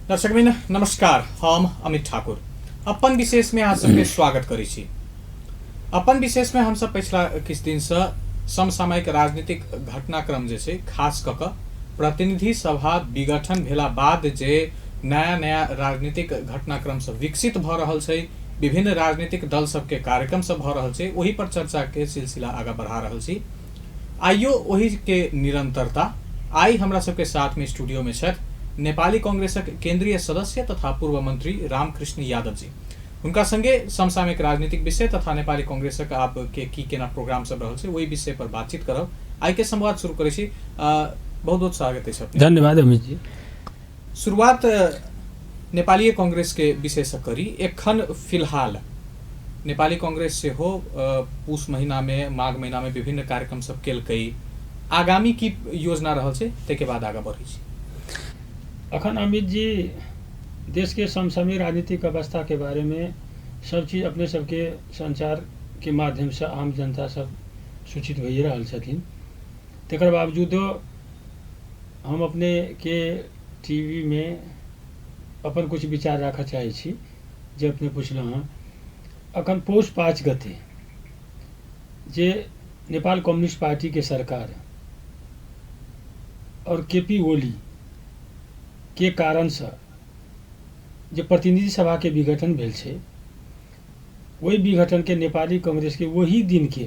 दर्शकवृन्द नमस्कार, हम अमित ठाकुर अपन विशेष में अहाँ सबके स्वागत करै छी। अपन विशेष में हमसब पिछला किछु दिन से समसामयिक राजनीतिक घटनाक्रम जे छै, खास कऽ कऽ प्रतिनिधि सभा विघटन भेला बाद जे नया नया राजनीतिक घटनाक्रम सब विकसित भऽ रहल छै, विभिन्न राजनीतिक दल सबके कार्यक्रम सब भऽ रहल छै, ओहि पर चर्चा के सिलसिला आगाँ बढ़ा रहल छी। आइयो ओहि के निरंतरता आइ हमरा सबके साथ में स्टूडियो में छथि नेपाली कांग्रेसक केंद्रीय सदस्य तथा पूर्व मंत्री रामकृष्ण यादव जी। हुनका संगे समसामयिक राजनीतिक विषय तथा नेपाली कांग्रेसक आब के की केना प्रोग्राम सब रहल छै ओहि विषय पर बातचीत करब। आइ के संवाद शुरू करै छी। बहुत बहुत स्वागत अछि अपने। धन्यवाद अमित जी। शुरुआत नेपालीय कांग्रेस के विषय से करी। एखन फिलहाल नेपाली कांग्रेस सेहो पूस महीना में, माघ महीना में विभिन्न कार्यक्रम सब केलकै। आगामी की योजना रहल छै ताहिके बाद आगाँ बढ़ै छी। अखन अमित जी देश के समसामयिक राजनीतिक अवस्था के बारे में सब चीज अपने सबके संचार के माध्यम से आम जनता सब सूचित भइए रहल छथिन। तकर बावजूदो हम अपने के टीवी में अपन कुछ विचार राखऽ चाहै छी जे अपने पुछलहुँ हँ। अखन पौष 5 गते जे नेपाल कम्युनिस्ट पार्टी के सरकार और के पी ओली के कारणसँ जे प्रतिनिधि सभा के विघटन भेल छै, ओहि विघटन के नेपाली कांग्रेस के वही दिन के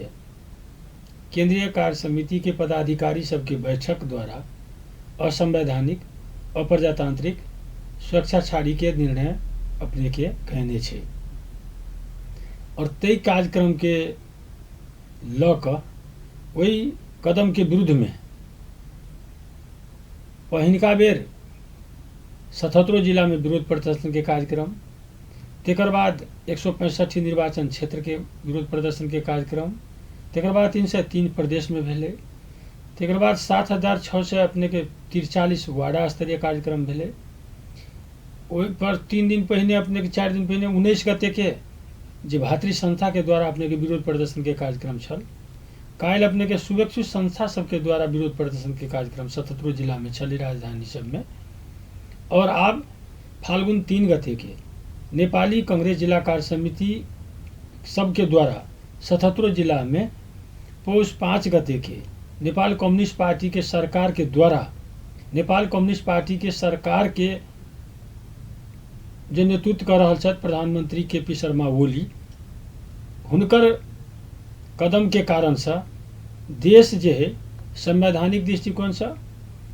केंद्रीय कार्य समिति के पदाधिकारी सबके बैठक द्वारा असंवैधानिक, अप्रजातांत्रिक, स्वेच्छाचारी के निर्णय अपने के कहने छै और ताहि कार्यक्रम के लऽ कऽ ओहि कदम के विरुद्ध में पहिनका बेर 77 जिला में विरोध प्रदर्शन के कार्यक्रम, तकर बाद 165 निर्वाचन क्षेत्र के विरोध प्रदर्शन के कार्यक्रम, तकर बाद 303 प्रदेश में भेलै, तकर बाद 7600 अपने के 43 वार्ड स्तरीय कार्यक्रम भेलै। ओहि पर 3 दिन पहिने अपने के 4 दिन पहिने 19 गते के जे भातृ संस्था के द्वारा अपने के विरोध प्रदर्शन के कार्यक्रम छल। काल्हि अपने के शुभेच्छु संस्था सबके द्वारा विरोध प्रदर्शन के कार्यक्रम 77 जिला में छलै, राजधानी सब में। और आब फाल्गुन 3 गते के नेपाली कांग्रेस जिला कार्य समिति सबके द्वारा 77 जिला में पौष 5 गते के नेपाल कम्युनिस्ट पार्टी के सरकार के द्वारा नेपाल कम्युनिस्ट पार्टी के सरकार के जे नेतृत्व कर रहल छथि प्रधानमंत्री के पी शर्मा ओली, हुनकर कदम के कारण से देश जे है संवैधानिक दृष्टिकोण से,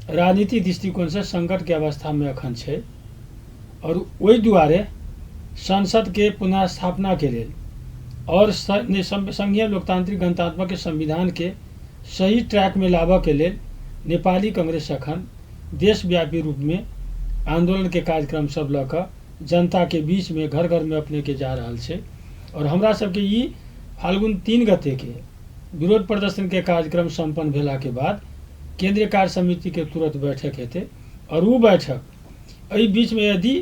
राजनीतिक दृष्टिकोण से संकट के अवस्था में अखन छै और ओहि दुआरे संसद के पुनर्स्थापना के लेल और संघीय लोकतांत्रिक गणतंत्र के संविधान के सही ट्रैक में लाबऽ के लेल नेपाली कांग्रेस अखन देशव्यापी रूप में आंदोलन के कार्यक्रम सब लऽ कऽ जनता के बीच में घर घर में अपने के जा रहल छै। और हमरा सबके ई फाल्गुन 3 गते के विरोध प्रदर्शन के कार्यक्रम संपन्न भेला के बाद केंद्रीय कार्य समिति के तुरंत बैठक हेतै और उ बैठक एहि बीच में यदि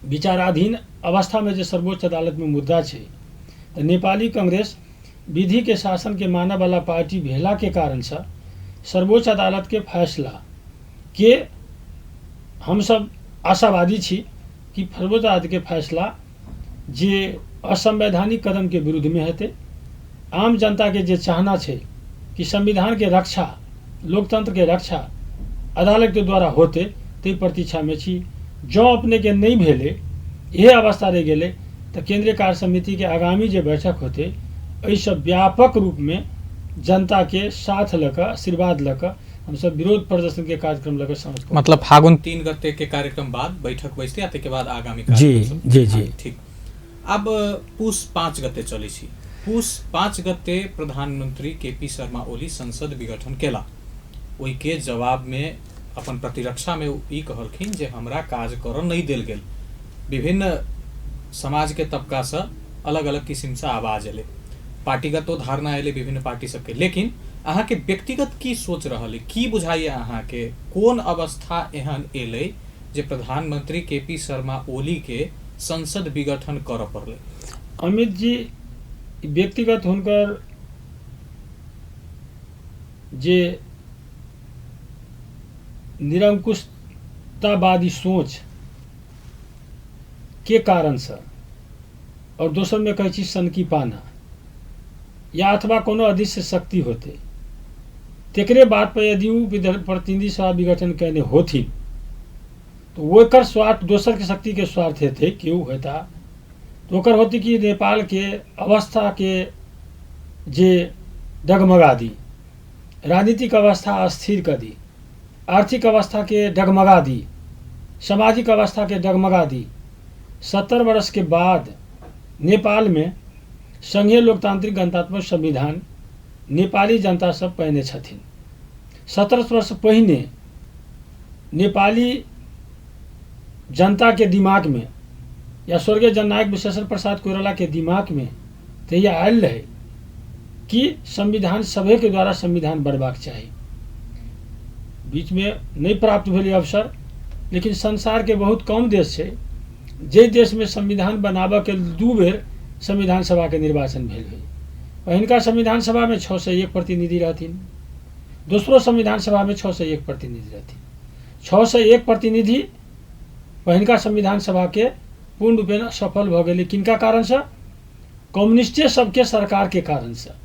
विचाराधीन अवस्था में जे सर्वोच्च अदालत में मुद्दा छै तऽ नेपाली कांग्रेस विधि के शासन के मानय वाला पार्टी भेला के कारण से सर्वोच्च अदालत के फैसला के हमसब आशावादी छी कि सर्वोच्च अदालत के फैसला जे असंवैधानिक कदम के विरुद्ध में हेतै, आम जनता के जे चाहना छै कि संविधान के रक्षा, लोकतंत्र के रक्षा अदालत के द्वारा होतै, ताहि प्रतीक्षा में छी। जँ अपने के नहि भेलै, इहे अवस्था रहि गेलै तऽ केंद्रीय कार्य समिति के आगामी जे बैठक होतै एहिसँ व्यापक रूप में जनता के साथ लऽ कऽ, आशीर्वाद लऽ कऽ हमसब विरोध प्रदर्शन के कार्यक्रम लऽ कऽ समाप्त। मतलब फागुन 3 गते के कार्यक्रम बाद बैठक बैसतै आ ताहिके बाद आगामी जी, कार्यक्रम जी, जी। ठीक। अब पूस 5 गते चलै छी। पूस 5 गते प्रधानमंत्री के पी शर्मा ओली संसद विघटन केला। ओहि के जवाब में अपन प्रतिरक्षा में ई कहलखिन जे हमरा काज करऽ नहीं देल गेल। विभिन्न समाज के तबका से अलग अलग किस्म से आवाज एलै, पार्टीगतो धारणा एलै विभिन्न पार्टी सबके, लेकिन अहाँके व्यक्तिगत की सोच रहल है, की बुझाइए अहाँके, कोन अवस्था एहन एलै जे प्रधानमंत्री के पी शर्मा ओली के संसद विघटन करऽ पड़लै? अमित जी, व्यक्तिगत हुनकर जे निरंकुशतावादी सोच के कारणसँ आओर दोसरमे कहै छी सनकी पाना या अथवा कोनो अदृश्य शक्ति होतै, तेकरे बात पर यदि ओ प्रतिनिधि सभा विघटन कयने होथिन तऽ ओकर स्वार्थ दोसरके शक्तिके स्वार्थ हेतै, केओ हेता तऽ ओकर होतै कि नेपालके अवस्थाके जे डगमगा दी, राजनीतिक अवस्था अस्थिर कऽ दी, आर्थिक अवस्थाके डगमगा दी, सामाजिक अवस्थाके डगमगा दी। 70 वर्षके बाद नेपालमे सङ्घीय लोकतान्त्रिक गणतान्त्रिक संविधान नेपाली जनता सब पहिने छथिन। 70 वर्ष पहिने नेपाली जनताके दिमागमे या स्वर्गीय जननायक विश्वेश्वर प्रसाद कोइरालाके दिमागमे तहिया आयल रहै कि संविधान सभेके द्वारा संविधान बनबाक चाही। बीचमे नहि प्राप्त भेलै अवसर, लेकिन संसारके बहुत कम देश छै जाहि देशमे संविधान बनाबऽके 2 बेर संविधान सभाके निर्वाचन भेल होइ। पहिलका संविधान सभामे 601 प्रतिनिधि रहथिन, दोसरो संविधान सभामे 601 प्रतिनिधि रहथिन। 601 प्रतिनिधि पहिलका संविधान सभाके पूर्ण रूपेण सफल भऽ गेलै। किनका कारणसँ? कम्युनिस्टे सबके सरकारके कारणसँ।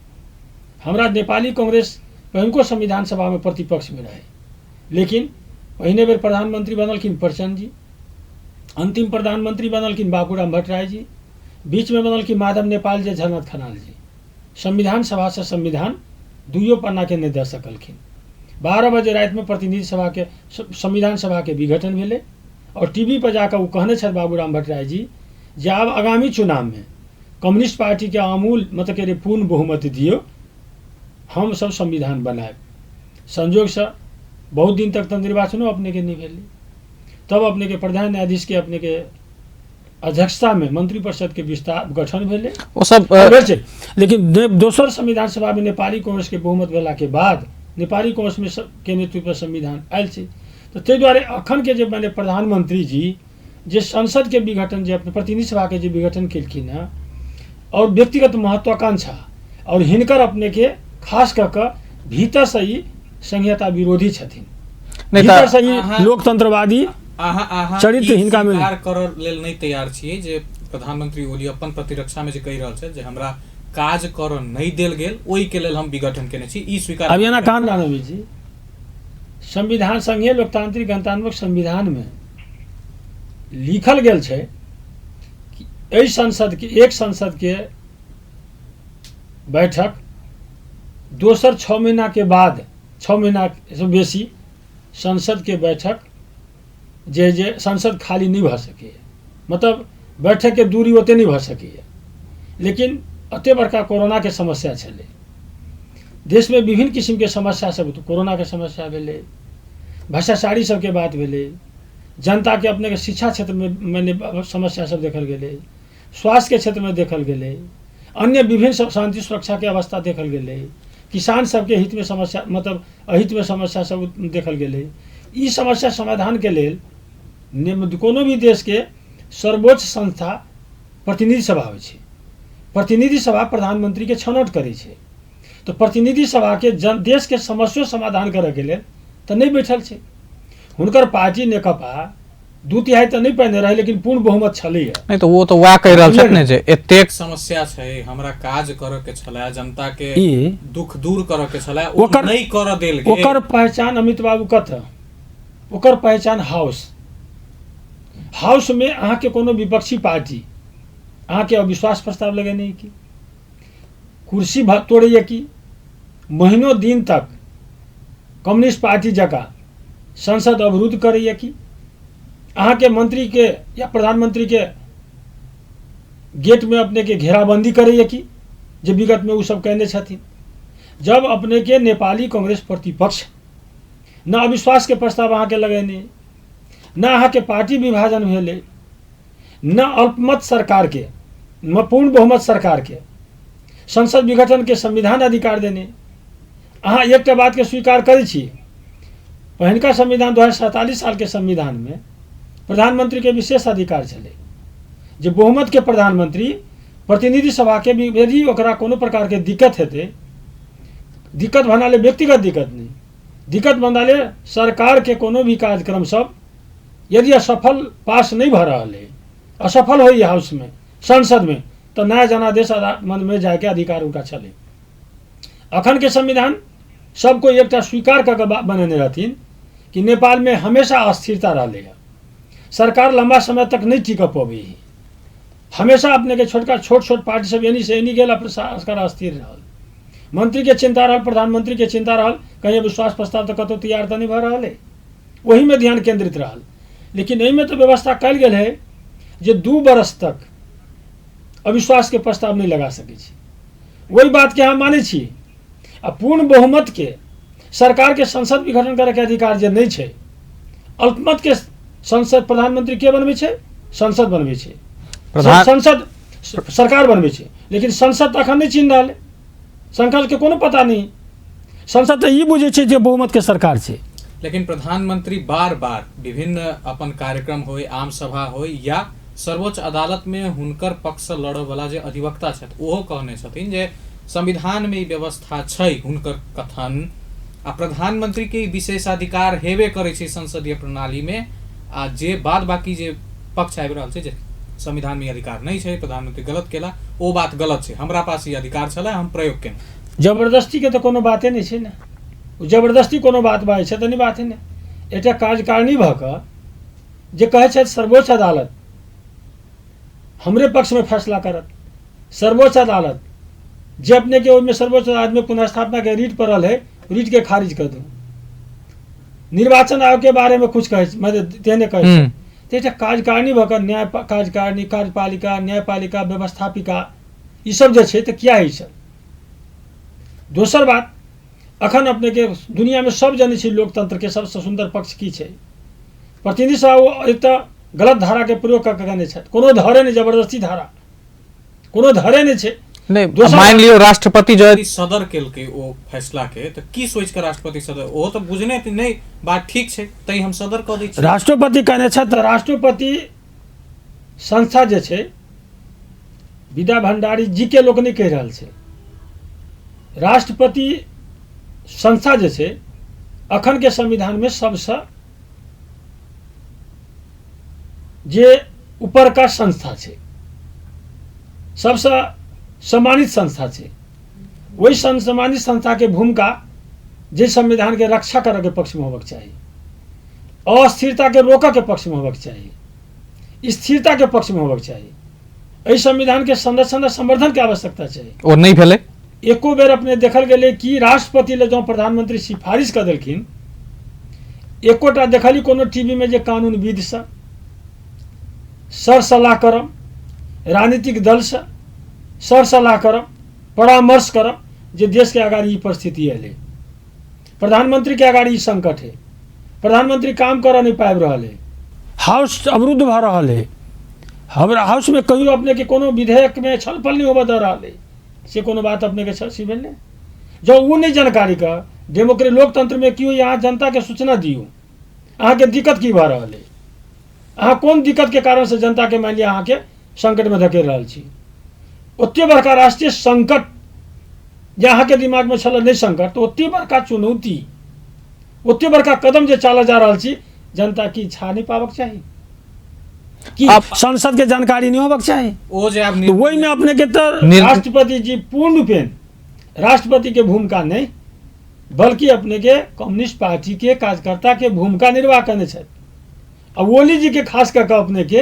हमरा नेपाली कांग्रेस पहिलको संविधान सभामे प्रतिपक्षमे रहे, लेकिन पहिने बेर प्रधानमंत्री बनलखिन प्रचण्ड जी, अंतिम प्रधानमंत्री बनलखिन बाबूराम भट्टराई जी, बीचमे बनलखिन माधव नेपाल जी, झलनाथ खनाल जी। संविधान सभासँ संविधान 2 पन्नाके नहि दऽ सकलखिन। 12 बजे रातिमे प्रतिनिधि सभाके संविधान सभाके विघटन भेलै और टीवी पर जाकऽ ओ कहने छथि बाबूराम भट्टराई जी जे आब आगामी चुनावमे कम्युनिस्ट पार्टीके आमूल मतलब के पूर्ण बहुमत दियौ, हम सब संविधान बनायब। संजोगसँ बहुत दिन तक तऽ निर्वाचनो अपनेके नहि भेलै। तब अपनेके प्रधान न्यायाधीशके अपनेके अध्यक्षतामे मंत्रिपरिषदके विस्तार गठन भेलै, ओ सब भेल छै। लेकिन दोसर संविधान सभामे नेपाली कांग्रेसके बहुमत भेलाके बाद नेपाली कांग्रेसमे के नेतृत्व संविधान आयल छै। तऽ ताहि दुआरे अखनके जे माने प्रधानमंत्री जी जे संसदके विघटन, जे अपने प्रतिनिधि सभाके जे विघटन केलखिन हँ, और व्यक्तिगत महत्वाकांक्षा और हिनकर अपनेके खास कऽ कऽ भीतरसँ ई संघीयता विरोधी छथिन, नहि भीतरसँ ई लोकतंत्रवादी अहाँ चरित्र ई हिनकामे स्वीकार करऽ लेल नहि तैयार छियै जे प्रधानमंत्री ओली अपन प्रतिरक्षा में जे कहि रहल छथि जे हमरा काज करऽ नहि देल गेल, ओहिके लेल हम विघटन केने छी, ई स्वीकार अब एना कहाँ लानबी जी? संविधान संघीय लोकतांत्रिक गणतांत्रिक संविधान में लिखल गेल छै कि एहि संसद के एक संसद के बैठक दोसर 6 महीना के बाद, 6 महीना से बेसी संसद के बैठक जे जे संसद खाली नहि भऽ सकैए, मतलब बैठक के दूरी ओते नहि भऽ सकैए। लेकिन एते बड़का कोरोना के समस्या छलै, देशमे विभिन्न किसिमके समस्या सब, कोरोनाके समस्या भेलै, भ्रष्टाचारी सबके बात भेलै, जनताके अपनेके शिक्षा क्षेत्रमे माने समस्या सब देखल गेलै, स्वास्थ्यके क्षेत्रमे देखल गेलै, अन्य विभिन्न सब शान्ति सुरक्षाके अवस्था देखल गेलै, किसान सबके हितमे समस्या मतलब अहितमे समस्या सब देखल गेलै। ई समस्या समाधानके लेल कोनो भी देशके सर्वोच्च संस्था प्रतिनिधि सभा होइ छै। प्रतिनिधि सभा प्रधानमंत्रीके छनौट करै छै, तऽ प्रतिनिधि सभाके जन देशके समस्यो समाधान करऽके लेल तऽ नहि बैठल छै। हुनकर पार्टी नेकपा 2/3 तऽ नहि पाने रहै, लेकिन पूर्ण बहुमत छलैए। नहि तऽ ओ तऽ वएह कहि रहल छथि ने जे एतेक समस्या छै, हमरा काज करऽ के छलै, जनता के दुख दूर करऽ के छलै, ओ नहि करऽ देल गेल। ओकर पहचान अमित बाबू कतऽ? ओकर पहचान हाउस। हाउसमे अहाँके कोनो विपक्षी पार्टी अहाँके अविश्वास प्रस्ताव लगेने की, कुर्सी तोड़ैए की, महीनों दिन तक कम्युनिस्ट पार्टी जकाँ संसद अवरुद्ध करैए की, अहाँके मंत्री के या प्रधानमंत्री के गेट में अपने के घेराबंदी करैए की, जे विगत में ओ सब कहने छथिन। जब अपने के नेपाली कांग्रेस प्रतिपक्ष न अविश्वास के प्रस्ताव अहाँके लगेने, न अहाँके पार्टी विभाजन भेलै, न अल्पमत सरकार के न पूर्ण बहुमत सरकार के संसद विघटन के संविधान अधिकार देने। अहाँ एकटा बात के स्वीकार करै छी, पहिलका संविधान 2047 साल के संविधान में प्रधानमंत्री के विशेष अधिकार छलै जे बहुमत के प्रधानमंत्री प्रतिनिधि सभा के भी यदि ओकरा कोनो प्रकार के दिक्कत हेतै, दिक्कत भन्नाले व्यक्तिगत दिक्कत नहीं, दिक्कत भन्नाले सरकार के कोनो भी कार्यक्रम सब यदि असफल पास नहीं भऽ रहल है असफल होइए हाउसमे, संसदमे, तऽ नया जनादेश में जायके अधिकार हुनका छलै। अखनके संविधान सबको एकटा स्वीकार कऽ के बनेने रहथिन कि नेपालमे हमेशा अस्थिरता रहलै है, सरकार लंबा समय तक नहीं टिक पबै है, हमेशा अपने के छोटका छोट छोट पार्टी सब एनी से एनी गेल, अपने सरकार अस्थिर रहल, मंत्री के चिंता रहल, प्रधानमंत्री के चिंता रहल, कहीं विश्वास प्रस्ताव तऽ कतौ तैयार तऽ नहीं भऽ रहल है, ओहीमे ध्यान केंद्रित रहल। लेकिन एहिमे तऽ व्यवस्था कयल गेल है जे 2 बरस तक अविश्वास के प्रस्ताव नहीं लगा सकै छी, वही बात के हम मानै छी। आ पूर्ण बहुमत के सरकार के संसद विघटन करे के अधिकार जे नहीं छै, अल्पमत के संसद प्रधानमंत्री के बनबै छै, संसद बनबै छै, संसद सरकार बनबै छै, लेकिन संसद तऽ अखन नहि चिन्ह रहल है, संसद के कोनो पता नहीं, संसद तऽ ई बुझै छै जे बहुमत के सरकार छै। लेकिन प्रधानमंत्री बार बार विभिन्न अपन कार्यक्रम होय, आम सभा होय या सर्वोच्च अदालत में हुनकर पक्ष से लड़ऽ वाला जे अधिवक्ता छथि ओहो कहने छथिन जे संविधान में ई व्यवस्था छै हुनकर कथन, आ प्रधानमंत्री के ई विशेषाधिकार हेबे करै छै संसदीय प्रणाली में, आ जे बाद बाकी जे पक्ष आबि रहल छै जे संविधान में ई अधिकार नहीं छै, प्रधानमंत्री गलत केला, ओ बात गलत छै, हमरा पास ई अधिकार छलै, हम प्रयोग केलहुँ। जबरदस्ती के तऽ कोनो बाते नहि छै ने, जबरदस्ती कोनो बात बाजै छै तऽ नहि बात नहि। एकटा कार्यकारिणी भऽ कऽ जे कहै छथि सर्वोच्च अदालत हमरे पक्षमे फैसला करत, सर्वोच्च अदालत जे अपने के ओहिमे सर्वोच्च अदालतमे पुनर्स्थापना के रीट पड़ल है, रीट के खारिज कर दू, निर्वाचन आयोग के बारे में कुछ कहै मतलब तेहने कहै छै। तऽ एकटा कार्यकारिणी भऽ कऽ न्याय कार्यकारिणी, कार्यपालिका, न्यायपालिका, व्यवस्थापिका ई सब जे छै तऽ किया ई सब। दोसर बात, अखन अपने के दुनिया में सब जनै छै लोकतंत्र के सबसँ सुन्दर पक्ष की छै, प्रतिनिधि सभा ओ एकटा गलत धारा के प्रयोग कऽ के गने छथि, कोनो धरे नहि, जबरदस्ती धारा कोनो धरे नहि छै। नहि, मानि लियौ राष्ट्रपति जब सदर केलकै ओ फैसला के, तऽ की सोचि कऽ राष्ट्रपति सदर, ओहो तऽ बुझने हेथिन नहि बात ठीक छै तैं हम सदर कऽ दै छी। राष्ट्रपति कहने छथि तऽ राष्ट्रपति संस्था जे छै विद्या भंडारी जी के लोक नहि कहि रहल छै, राष्ट्रपति संस्था जे छै अखन के संविधान में सबसँ जे ऊपरका संस्था छै, सबसँ सम्मानित संस्था छै, ओहि सम्मानित संस्था के भूमिका जे संविधान के रक्षा करऽ के पक्ष में होबक चाही, अस्थिरता के रोकऽ के पक्ष में होबक चाही, स्थिरता के पक्ष में होबक चाही, एहि संविधान के संरक्षण आ संवर्धन के आवश्यकता छै। ओ नहि भेलै। एको बेर अपने देखल गेलै कि राष्ट्रपति ले जँ प्रधानमंत्री सिफारिश कऽ देलखिन, एकोटा देखली कोनो टीवी में जे कानूनविदसँ सर सलाह करब, राजनीतिक दलसँ सर सलाह करब, परामर्श करब जे देश के अगाड़ी ई परिस्थिति एलै, प्रधानमंत्री के अगाड़ी ई संकट है, प्रधानमंत्री काम करऽ नहीं पाबि रहल है, हाउस अवरुद्ध भऽ रहल है, हमरा हाउस में कहियो अपने के कोनो विधेयक में छलफल नहीं होबऽ दऽ रहल है, से कोनो बात अपने के सी भेल नहीं। जब वो नहीं जानकारी का डेमोक्रेसी लोकतंत्र में क्यों यहाँ जनता के सूचना दियौ अहाँके दिक्कत की भऽ रहल है, अहाँ कोन दिक्कत के कारण से जनता के मानि लिअ अहाँके संकट में धकेल रहल छी। ओते बड़का राष्ट्रीय संकट जे अहाँके दिमाग में छल नहीं संकट, तो ओते बड़का चुनौती, ओते बड़का कदम जे चालल जा रहल छी, जनता की इच्छा नहीं पाबक चाही कि संसद के जानकारी नहीं होबक चाही। ओ जे आब तो ओहिमे अपने के तऽ राष्ट्रपति जी पूर्ण रूपेण राष्ट्रपति के भूमिका नहीं बल्कि अपने के कम्युनिस्ट पार्टी के कार्यकर्ता के भूमिका निर्वाह करने छथि। अब ओली जी के खास कऽ के अपने के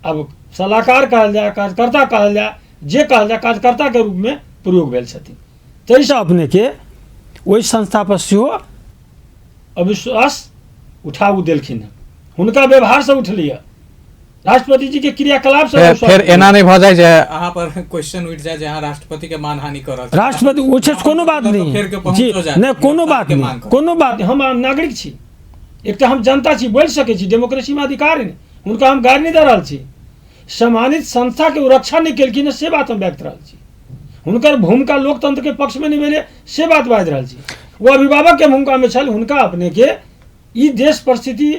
अब सलाहकार कहल जाय, कार्यकर्ता कहल जाय, जे कहल जाय, कार्यकर्ता के रूप में प्रयोग भेल छथिन। ताहिसँ अपने के ओहि संस्था पर सेहो अविश्वास उठा ओ देलखिन हँ, हुनका व्यवहारसँ उठलैए, राष्ट्रपति जी के क्रियाकलाप से फेर एना नहीं भऽ जाय जे अहाँ पर क्वेश्चन उठि जाय जे अहाँ राष्ट्रपति के मानहानि कर रहल छी। राष्ट्रपति ओ छै कोनो बात तऽ फेर के नहीं जी, पहुँचो जायत। नहि कोनो बात के नहीं, मांग करत। कोनो बात नहीं, हम आम नागरिक छी, एकटा हम जनता छी, बोलि सकै छी, डेमोक्रेसी में अधिकार है, हुनका हम गारि नहि दऽ रहल छी। सम्मानित संस्था के ओ रक्षा नहि केलखिन से बात हम व्यक्त रहल छी, हुनकर भूमिका लोकतंत्र के पक्ष में नहीं भेलै से बात बाजि रहल छी। ओ अभिभावक के भूमिका में छल, हुनका अपने के ई देश परिस्थिति,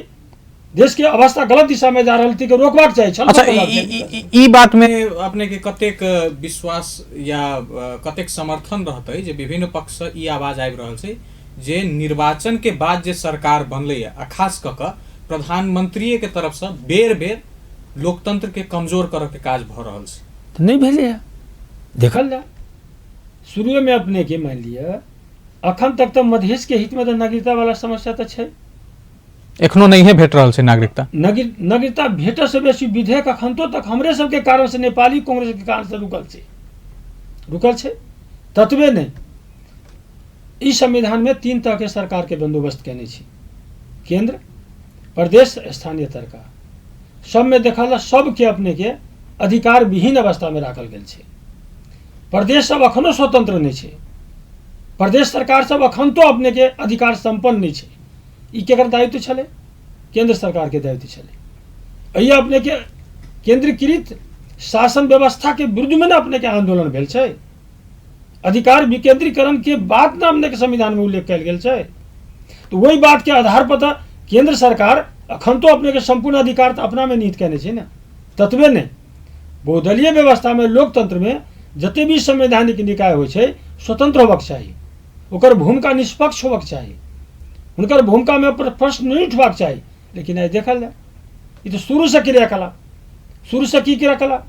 देश के अवस्था गलत दिशा में जा रहल थी के रोकबाक चाही छल। अच्छा, रोकबाक चाही। ई बात में अपने के कतेक विश्वास या कतेक समर्थन रहतै जे विभिन्न पक्ष से ई आवाज आबि रहल छै जे निर्वाचन के बाद जे सरकार बनलै आ खास कऽ कऽ प्रधानमंत्रीए के तरफ से बेर बेर लोकतंत्र के कमजोर करऽ के काज भऽ रहल छै। तऽ नहि भेलैए। देखल जाय शुरुएमे अपनेके मानि लिअ अखन तक तऽ मधेशके हितमे तऽ नागरिकतावला समस्या तऽ छै। एखनो नहिए भेट रहल छै नागरिकता। नागरिकता भेटऽसँ बेसी विधेयक अखन तक हमरे सबके कारणसँ, नेपाली कांग्रेसके कारणसँ रुकल छै, रुकल छै। ततबे नहि, ई संविधानमे 3 तरहके सरकारके बंदोबस्त केने छै, केंद्र, प्रदेश, स्थानीय सरकार। सबमे देखल सबके अपनेके अधिकार विहीन अवस्थामे राखल गेल छै। प्रदेश सब अखनो स्वतंत्र नहि छै, प्रदेश सरकार सब अखन तो अपनेके अधिकार सम्पन्न नहि छै। ई केकर दायित्व छलै? केंद्र सरकारके दायित्व छलै। एहि अपनेके केंद्रीकृत शासन व्यवस्थाके विरुद्धमे ने अपनेके आंदोलन भेल छै। अधिकार विकेंद्रीकरण के बात ने अपनेके संविधानमे उल्लेख कयल गेल छै। तऽ ओहि बातके आधार पर तऽ केंद्र सरकार अखन तो अपनेके सम्पूर्ण अधिकार तऽ अपनामे निहित कयने छै ने। ततबे नहि, बहुदलीय व्यवस्थामे लोकतंत्रमे जते भी संवैधानिक निकाय होइ छै स्वतंत्र होबाक चाही, ओकर भूमिका निष्पक्ष होबाक चाही, हुनकर भूमिकामे प्रश्न नहि उठबाक चाही। लेकिन आइ देखल जाय ई तऽ शुरूसँ क्रियाकलाप, शुरूसँ की क्रियाकलाप,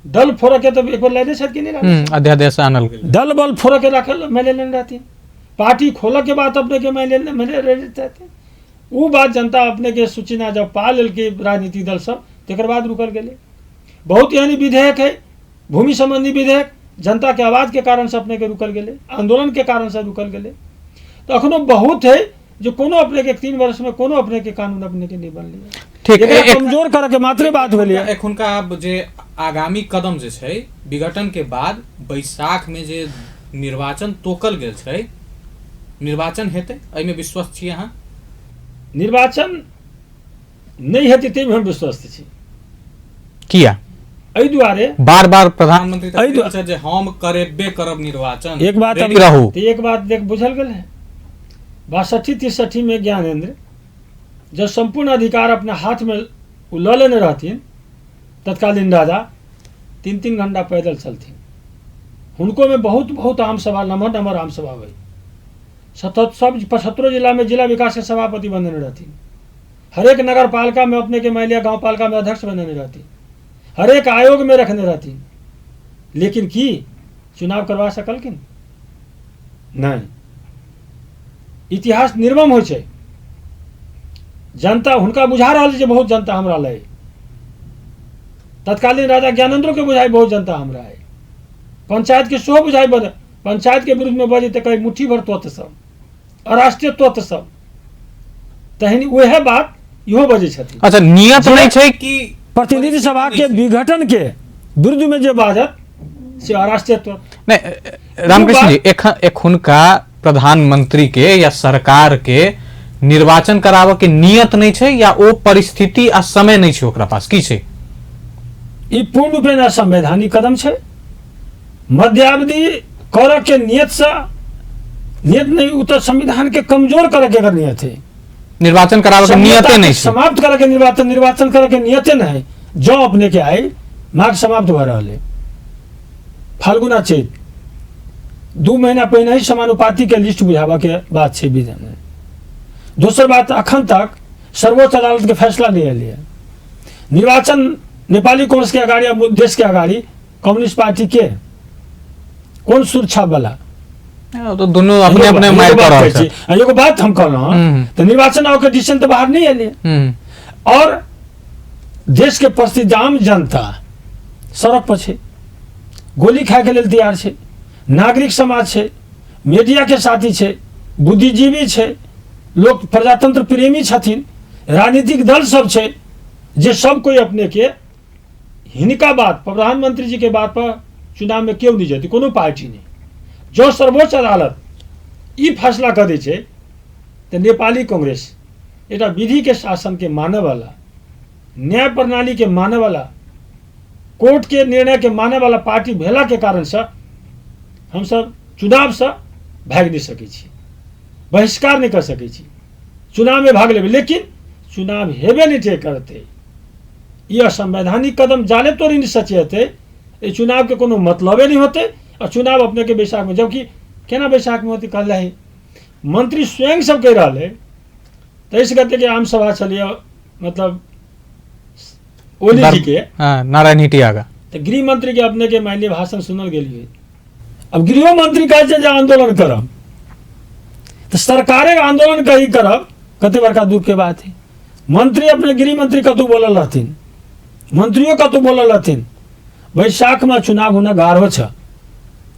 दल फोड़ऽके तऽ एक बेर लाइने छथि कि नहि? अध्यादेश आनल गेल, दल बल फोड़ऽके राखल मानि लेने रहथिन, पार्टी खोलऽके बात अपनेके मानि लेने रहथिन। ओ बात जनता अपनेके सूचना जब पा लेलकै राजनीतिक दल सब, तकर बाद रुकल गेलै। बहुत एहन विधेयक है, भूमि संबंधी विधेयक, जनता के आवाज के कारण से अपने के रुकल गेलै, आंदोलन के कारण से रुकल गेलै। तऽ अखनो बहुत है जो कोनो अपने के 3 वर्ष में कोनो अपने के कानून अपने के नहीं बनलै। ठीक, कमजोर करे के मात्रे बात भेलै। एखुनका आब जे आगामी कदम जे छै, विघटन के बाद बैसाख में जे निर्वाचन तोकल गेल छै, निर्वाचन हेतै, एहिमे विश्वस्त छी अहाँ? निर्वाचन नहि हेतै ताहिमे हम विश्वस्त छी। किया? एहि दुआरे बार बार प्रधानमंत्री तऽ जे हम करेबे करब निर्वाचन। एक बात रहू, एक बात देख बुझल गेल है, 62-63 में ज्ञानेन्द्र जब सम्पूर्ण अधिकार अपना हाथ में लऽ लेने रहथिन, तत्कालीन राजा 3-3 घंटा पैदल चलथिन। हुनको में बहुत बहुत आम सभा, नमहर नमहर आम सभा होइ। सब 75 जिला में जिला विकास के सभापति बनेने रहथिन, हरेक नगर पालिका में अपने के मानि लिअ गाँव पालिका में अध्यक्ष बनेने रहथिन, हरेक आयोग में रखने रहथिन। लेकिन की चुनाव करवा सकलखिन? नहीं। इतिहास निर्मम होइ छै। जनता हुनका बुझा रहल छै बहुत जनता हमरा लए, तत्कालीन राजा ज्ञानेन्द्रो के बुझाइ बहुत जनता हमरा है, पंचायत के सेहो बुझाइ, पंचायत के विरुद्ध में बजे तऽ कही मुट्ठी भर तत्व सब, अराष्ट्रीय तत्व सब, तहन वएह बात इहो बजै छथिन। अच्छा, नियत नहि छै कि प्रतिनिधि सभा के विघटन के विरुद्ध में जे बाजत से अराष्ट्रीय तत्व। नहीं रामकृष्ण जी, एखुनका प्रधानमंत्री के या सरकार के निर्वाचन कराबऽ के नियत नहि छै या ओ परिस्थिति आ समय नहि छै ओकरा पास, की छै? ई पूर्ण रूपेण असंवैधानिक कदम छै। मध्यावधि करऽ के नियत से नियत नहीं, उ तऽ संविधान के कमजोर करऽ के एकर नियत है। निर्वाचन कराबऽ के नियते नहीं छै, समाप्त करऽ के निर्वाचन करऽ के नियते नहीं है। जो अपने के आई माघ समाप्त भऽ रहल है, फाल्गुन आ चैत 2 महीना पहिने ही समानुपाती के लिस्ट बुझाबऽ के बात छै विधान में। दोसर बात, अखन तक सर्वोच्च अदालत के फैसला नहीं एलै। निर्वाचन नेपाली कांग्रेस के अगाडि या देश के अगाडि कम्युनिस्ट पार्टी के कोन सुरक्षा वाला तो दुनू अपने अपने मारि कऽ रहल छै। एगो बात हम कहलहुँ तऽ निर्वाचन आयोग के डिसीजन तऽ बाहर नहीं एलै। और देश के प्रसिद्ध आम जनता सड़क पर छै, गोली खाय के लेल तैयार छै, नागरिक समाज छै, मीडिया के साथी छै, बुद्धिजीवी छै, लोक प्रजातंत्र प्रेमी छथिन, राजनीतिक दल सब छै, जे सब कोई अपने के हिनका बात पर, प्रधानमंत्री जी के बात पर चुनाव में केओ नहीं जेतै, कोनो पार्टी नहीं। जो सर्वोच्च अदालत ई फैसला कऽ दै छै तऽ नेपाली कांग्रेस एकटा विधि के शासन के मानय वाला, न्याय प्रणाली के मानय वाला, कोर्ट के निर्णय के मानय वाला पार्टी भेला के कारण से हमसब चुनाव से भागि नहीं सकै छी, बहिष्कार नहीं कर सकै छी, चुनाव में भाग लेबै, लेकिन चुनाव हेबे नहीं छै करतै। ई असंवैधानिक कदम जाले तोड़ी नहीं सचेतै, एहि चुनाव के कोनो मतलबे नहीं होतै। और चुनाव अपने के बैसाख में, जबकि केना बैसाख में होतै कहल है मंत्री स्वयं सब कहि रहल है। 23 गते के आम सभा छलियै, मतलब ओली जी के। हाँ, नारायण हिटी आगा। तऽ गृह मंत्री के अपने के मानि लिअ भाषण सुनल गेलियै। अब गृहो मंत्री कहै छै जे आंदोलन करब, तऽ सरकारे आंदोलन कही करब, कते बड़का दुख के बात है। मंत्री अपने गृह मंत्री कतहु बोलल रहथिन, मंत्रियो कतहु बोलल रहथिन, बैसाख में चुनाव होना गाढ़ो छ,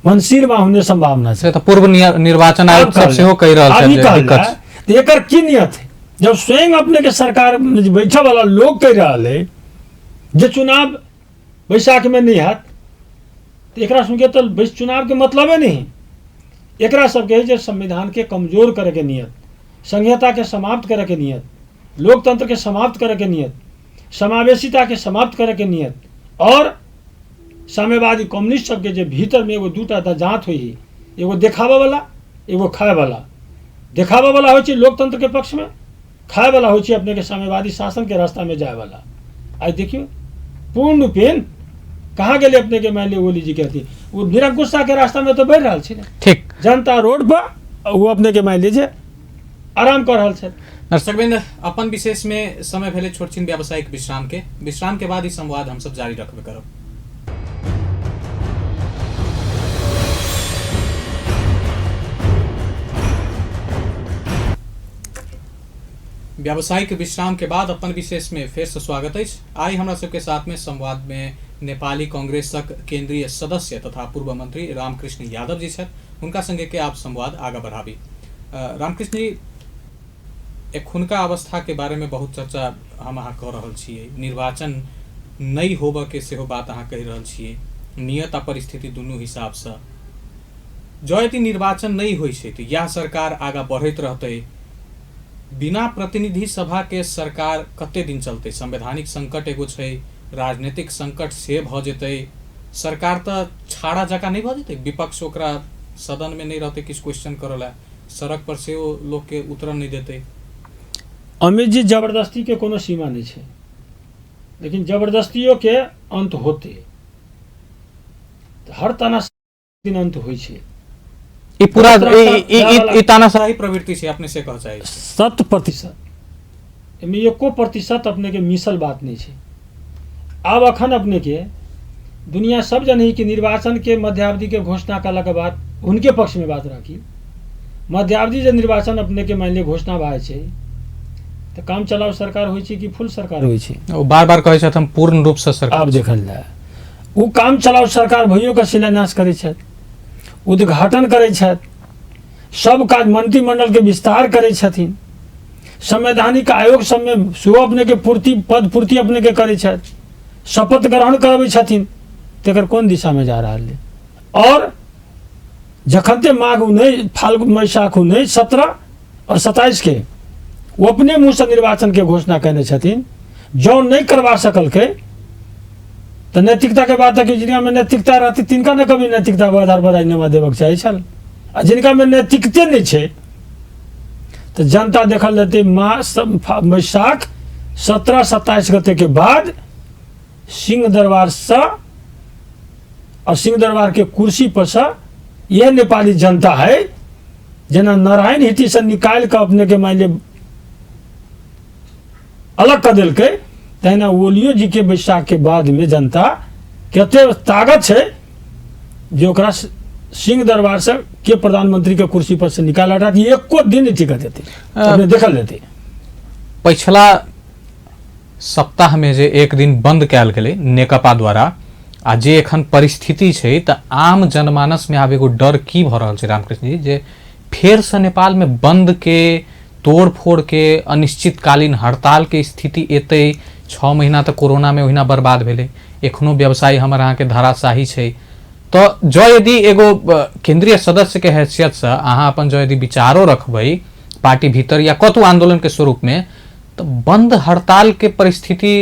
मंसिर में होने संभावना से। तऽ पूर्व निर्वाचन आयोग सब सेहो कहि रहल छै जे दिक्कत। तऽ एकर की नियत है? जब स्वयं अपने के सरकार बैठे वाला लोग कहि रहल है जे चुनाव बैसाख में नहीं हैत, तऽ एकरा सुनके तऽ चुनाव के मतलबे नहीं। एकरा सबके जे संविधान के कमजोर करे के नियत, संहिता के समाप्त करे के नियत, लोकतंत्र के समाप्त करे के नियत, समावेशिता के समाप्त करे के नियत, और साम्यवादी कम्युनिस्ट सबके जे भीतर में एगो दूटा जात होइ, एगो देखाबऽ वाला एगो खाए वाला। देखाबऽ वाला होइ छै लोकतंत्र के पक्ष में, खाए वाला होइ छै अपने के साम्यवादी शासन के रास्ता में जाए वाला। आइ देखियौ पूर्ण रूपेण कहाँ गेलै अपने के मानि लिअ ओली जी के अथी, ओ निरंकुशता के रास्ता में तऽ बढ़ि रहल छै ने। ठीक, जनता रोड पर ओ अपने के मानि लिअ जे आराम कऽ रहल छथि। दर्शकवृंद, अपन विशेष में समय भेलै छोट छिन व्यावसायिक विश्राम के। विश्राम के बाद ई संवाद हमसब जारी रखबे करब। व्यावसायिक विश्राम के बाद अपन विशेष में फेर से स्वागत अछि। आइ हमरा सबके साथ में संवाद में नेपाली कांग्रेसक केंद्रीय सदस्य तथा पूर्व मंत्री रामकृष्ण यादव जी छथि, हुनका संगे के आप संवाद आगा बढ़ाबी। रामकृष्ण जी, एखुनका अवस्था के बारे में बहुत चर्चा हम अहाँ कऽ रहल छियै, निर्वाचन नहि होबऽ के सेहो बात अहाँ कहि रहल छियै, नियत आ परिस्थिति दुनू हिसाबसँ जँ यदि निर्वाचन नहि होइ छै तऽ इएह सरकार आगाँ बढ़ैत रहतै। बिना प्रतिनिधि सभा के सरकार कते दिन चलतै? संवैधानिक संकट एगो छै, राजनीतिक संकट से भऽ जेतै, सरकार तऽ छाड़ा जकाँ नहि भऽ जेतै? विपक्ष ओकरा सदन में नहि रहतै किछु क्वेश्चन करऽ लए, सड़क पर सेहो लोकके उतरऽ नहि देतै। अमित जी, जबरदस्ती के कोनो सीमा नहि छै, लेकिन जबरदस्तियो के अंत होते, हर तना दिन अंत होइ छै। ई पूरा ई तानाशाही प्रवृत्ति छै, अपने से कह चाहै छी? 100%, एहिमे 1% अपने के मिसल बात नहि छै। आब अखन अपने के दुनिया सब जनही कि निर्वाचन के मध्यावधि के घोषणा कयला के बाद हुनके पक्ष में बात राखी, मध्यावधि जे निर्वाचन अपने के मानि लिअ घोषणा भए छै तऽ काम चलाउ सरकार होइ छै कि फुल सरकार होइ छै? ओ बार बार कहै छथि हम पूर्ण रूप से सरकार। आब देखल जाय, ओ काम चलाउ सरकार भइयो के शिलान्यास करै छथि, उद्घाटन करै छथि, सब काज मंत्रिमंडल के विस्तार करै छथिन, संवैधानिक आयोग सबमे सेहो अपने के पूर्ति पद पूर्ति अपने के करै छथि, शपथ ग्रहण करबै छथिन, तकर कोन दिशामे जा रहल है? और जखन ते माघ 19 फाल्गुन वैशाख 19 17 और 27 के ओ अपने मुँहसँ निर्वाचन के घोषणा कयने छथिन, जँ नहि करबा सकलकै तऽ नैतिकता के बात है कि जिनका में नैतिकता रहती तिनका ने कभी नैतिकता के आधार पर राजीनामा देबक चाही छल, आ जिनका में नैतिकते नहि छै तऽ जनता देखल जेतै वैशाख 17 27 गते के बाद सिंह दरबारसँ और सिंह दरबार के कुर्सी पर से यह नेपाली जनता है जेना नारायण हिटी से निकालि कऽ अपने के मानि लिअ अलग कऽ देलकै, तहिना ओलियो जी के बैसाख के बाद में जनता कते ताकत छै जे ओकरा सिंह दरबार से के प्रधानमंत्री के कुर्सी पर से निकाल हटा दिए, एको दिन नहीं टिकत देते, अपने देखल देते। पिछला सप्ताह में जे एक दिन बंद कयल गेलै नेकपा द्वारा, आ जे एखन परिस्थिति छै तऽ आम जनमानस में आब एगो डर की भऽ रहल छै रामकृष्ण जी, जे फेरसँ नेपाल में बंद के तोड़ फोड़ के अनिश्चितकालीन हड़ताल के स्थिति एतै। 6 महीना तऽ कोरोना में ओहिना बर्बाद भेलै, एखनो व्यवसायी हमर अहाँके धराशाही छै। तऽ जँ यदि एगो केंद्रीय सदस्य के हैसियतसँ अहाँ अपन जँ यदि विचारो रखबै पार्टी भीतर या कतहु आंदोलन के स्वरूप में, तऽ बंद हड़ताल के परिस्थिति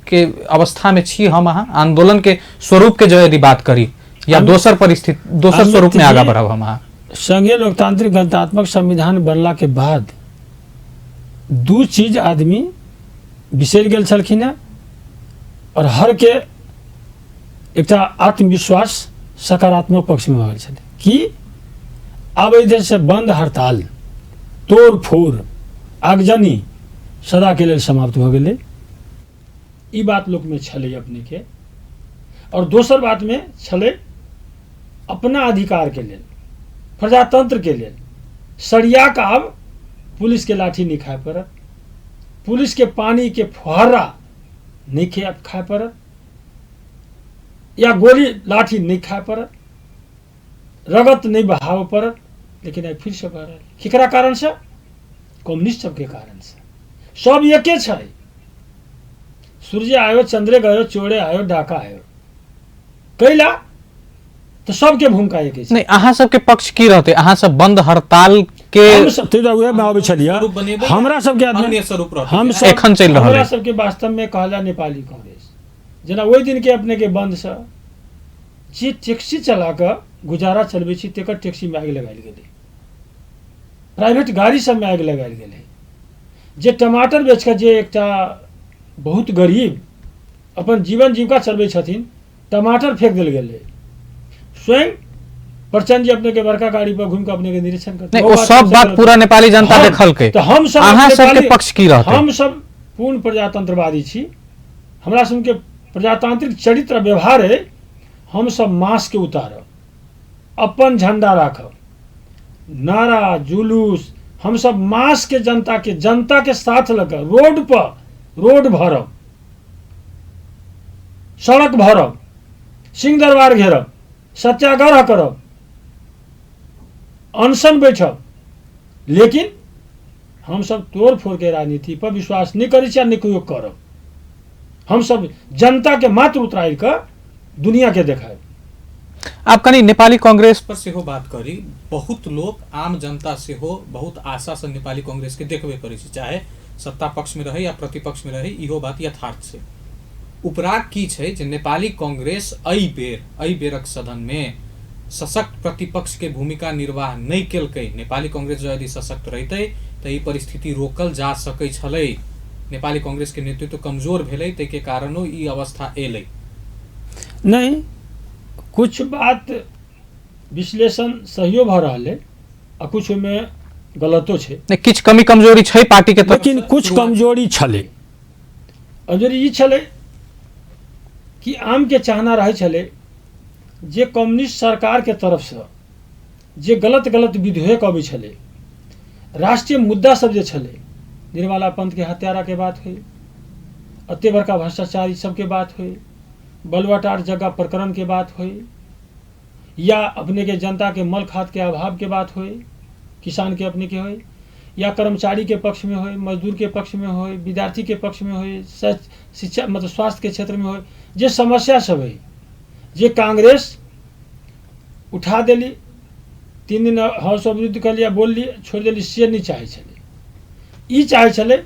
के अवस्था में छी हम अहाँ, आंदोलन के स्वरूप के जँ यदि बात करी या दोसर परिस्थिति दोसर स्वरूप में आगा बढ़ब हम अहाँ। संघीय लोकतांत्रिक गणतात्मक संविधान बनला के बाद दू चीज आदमी बिसरि गेल छलखिन हेँ और हर के एकटा आत्मविश्वास सकारात्मक पक्ष में भऽ गेल छलै कि आब एहि देशसँ बंद हड़ताल तोड़ फोड़ आगजनी सदा के लेल समाप्त भऽ गेलै। ई बात लोकमे छलै अपनेके। आओर दोसर बातमे छलै अपना अधिकारके लेल, प्रजातन्त्रके लेल सरिया कऽ आब पुलिसके लाठी नहि खाय पड़त, पुलिसके पानीके फुहारा नहि खाय पड़त, या गोली लाठी नहि खाय पड़त, रगत नहि बहाबऽ पड़त। लेकिन आइ फिरसँ भऽ रहल केकरा कारणसँ? कम्युनिस्ट सबके कारणसँ। सब एके छै, सूर्य आयो चंद्रे गयो, चोरे आयो डाका आयो, कैला तऽ सबके भूमिका एके छै। नहि, अहाँ सबके पक्ष की रहतै? अहाँ सब बंद हड़ताल के हम सब ताहि दुआरे उएहमे आबै छलियै। स्वरूप बनेबै, हमरा सबके आदमी अन्य स्वरूप रहतै। हम सब एखन चलि रहल हमरा अइ। सबके वास्तवमे कहला नेपाली कांग्रेस जेना ओहि दिनके अपनेके बन्दसँ जे टैक्सी चला कऽ गुजारा चलबै छी तेकर टैक्सीमे आगि लगायल गेलै, प्राइवेट गाड़ी सबमे आगि लगायल गेलै, जे टमाटर बेच कऽ जे एकटा बहुत गरीब अपन जीवन जीविका चलबै छथिन टमाटर फेंक देल गेलै। स्वयं प्रचंड जी अपने के बड़का गाड़ी पर घूम के अपने के निरीक्षण करते। नहि, ओ सब बात पूरा नेपाली जनता देखलकै। तऽ हम सब अहाँ सबके नेपाली- पक्ष की रहतै? हम सब पूर्ण प्रजातंत्रवादी छी, हमरा सबके प्रजातांत्रिक चरित्र व्यवहार है। हम सब मास्क के उतारब, अपन झंडा राखब, नारा जुलूस, हम सब मास के जनता के साथ लऽ कऽ रोड पर रोड भरब, सड़क भरब, सिंह दरबार घेरब, सत्याग्रह करब, अनशन बैठब, लेकिन हम सब तोड़ फोड़ के राजनीति पर विश्वास नहीं करै छी आ नहि कहियो करब। हम सब जनता के मात्र उतरारि कऽ दुनिया के देखायब। आब कनि नेपाली कांग्रेस पर सेहो बात करी। बहुत लोक, आम जनता सेहो बहुत आशा से नेपाली कांग्रेस के देखबे करै छै, चाहे सत्ता पक्ष में रहे या प्रतिपक्ष में रहे, इहो बात यथार्थ छै। उपराग की छै जे नेपाली कांग्रेस एहि बेर, एहि बेरक सदन में सशक्त प्रतिपक्ष के भूमिका निर्वाह नहि केलकै। नेपाली कांग्रेस जँ यदि सशक्त रहितै तऽ ई परिस्थिति रोकल जा सकै छलै। नेपाली कांग्रेस के नेतृत्व कमजोर भेलै, ताहिके कारणो ई अवस्था एलै। नहीं, कुछ बात विश्लेषण सहियो भऽ रहल है आ कुछ ओहिमे गलतो छै। नहि, किछु कमी कमजोरी छै पार्टी के तरफ लेकिन कुछ कमजोरी छलै। कमजोरी ई छलै कि आमके चाहना रहै छलै जे कम्युनिस्ट सरकारके तरफसँ जे गलत गलत विधेयक अबै छलै, राष्ट्रीय मुद्दा सब जे छलै, निर्मला पंत के हत्याराके बात होइ, एते बड़का भ्रष्टाचार ई सबके बात होइ, बलुआटार जगह प्रकरणके बात होइ, या अपने के जनता के मल खाद के अभाव के बात होइ, किसान के अपने के होइ, या कर्मचारी के पक्ष में होइ, मजदूर के पक्ष में होइ, विद्यार्थी के पक्ष में होइ, शिक्षा मतलब स्वास्थ्य के क्षेत्र में होइ, जे समस्या सब है जे कांग्रेस उठा देली, 3 दिन हाउस अवरुद्ध कर लिया, बोलली, छोड़ देली, से नहीं चाहे छलै। ई चाहे छलै